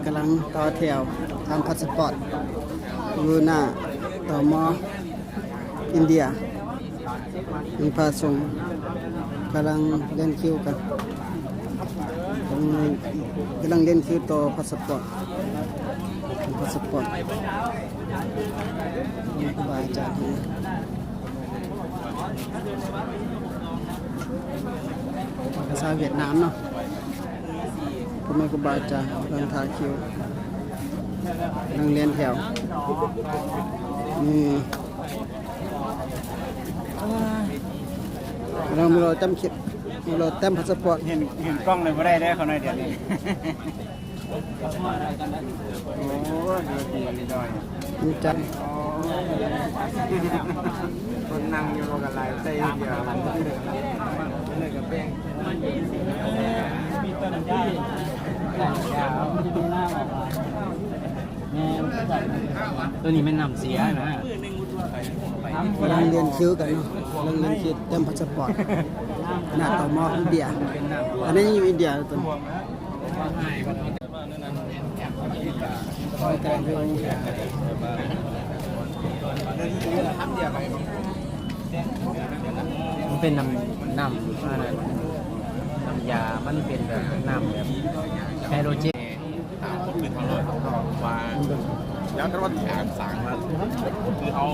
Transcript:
ກຳລັງຕໍ່ແຖວທຳພາສະປອດຢູ່ໜ້າ ຕມ ອິນເດຍ. ມີພະສົງກຳລັງລຽນຄິວກັນ ກຳລັງ ກຳລັງລຽນຄິວຕໍ່ພາສະປອດ ພາສະປອດ ມີຄູບາອາຈານ ພາສາຫວຽດນາມເນາະ. ພໍ່ແມ່ຄູບາອາຈານກຳລັງຖ້າຄິວ ກຳລັງລຽນແຖວ ນີ້ ກຳລັງລໍຈຳຄິວ ລໍແຕ້ມພາສະປອດ. ເຫັນ ເຫັນກ້ອງເລີຍບໍ່ໄດ້ເດ້ ເຂົານ້ອຍດຽວນີ້. ໂອ້ຍ ດີໆ ນີ້ຈ້ະ ຄົນນັ່ງຢູ່ກໍຫຼາຍໃສ່ດຽວ. ໂຕນີ້ແມ່ນນ້ຳເສຍນະ. ກຳລັງລຽນຄິວກັນເນາະ ກຳລັງລຽນຄິວແຕ້ມພາສະປອດ ໜ້າ ຕມ ອິນເດຍ. ອັນນີ້ຢູ່ອິນເດຍຕົວນີ້. ມັນເປັນນ້ຳ ນ້ຳ ນ້ຳຢາ ມັນເປັນແບບນ້ຳແບບໄຮໂດຣເຈນ. ຖາມຄົນອື່ນເຮົາເລີຍວ່າ ແລ້ວແຕ່ວ່າຖາມສາງວ່າ ຄືເຮົາ